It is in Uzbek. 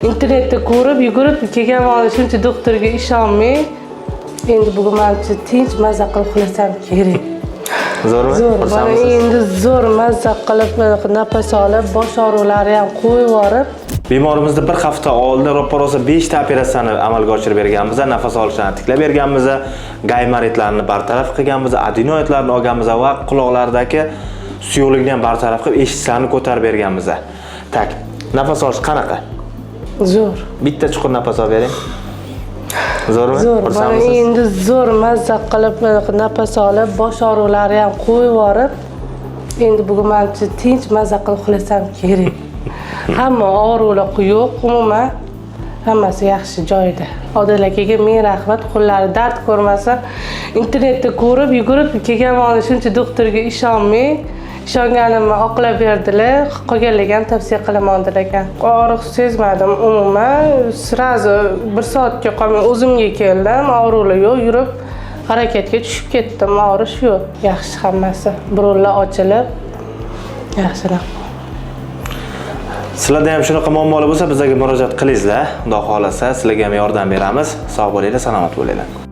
Internetda ko'rib, yugurib kelganman, shuncha doktorga ishonmay. Endi bugun manimcha tinch, maza qilib uxlasam kerak. Zo'rmi? Zo'r, mana Xursandmisiz? Endi zo'r maza qilib nafas olib, bosh og'riqlari ham qo'yib yuborib. Bemorimizda bir hafta oldin roppa-rosa 5 ta operatsiyani amalga oshirib berganmiz, nafas olishini tiklab berganmiz, gaymoritlarni bartaraf qilganmiz, adenoidlarni olganmiz va quloqlaridagi suyuqlikni ham bartaraf qilib, eshitishlarni ko'tarib berganmiz. Так, nafas olish qanaqa? Zo'r. Bitta chuqur nafas olib bering. Zo'rmi? Zo'r, mana Xursandmisiz? endi zo'r maza qilib nafas olib, bosh og'riqlari ham qo'yib yuborib. Endi bugun manimcha tinch, maza qilib uxlasam kerak. Hamma og'riqlar yo'q, umuman hammasi yaxshi joyida. Odil akaga ming rahmat, qo'llari dard ko'rmasin. Internetda ko'rib, yugurib kelganman, shuncha doktorga ishonmay, ishonganimni oqlab berdilar. Qolganlarga ham tavsiya qilaman ekan. Og'riq sezmadim umuman. Сразу bir soatga qolmay o'zimga keldim. Og'riqlar yo'q, yurib harakatga tushib ketdim. Og'rish yo'q. Yaxshi hammasi. Burunlar ochilib, yaxshiroq. Sizlarda ham shunaqa muammolar bo'lsa, bizga murojaat qilingizlar. Xudo xohlasa, sizlarga ham yordam beramiz. Sog' bo'linglar, salomat bo'linglar.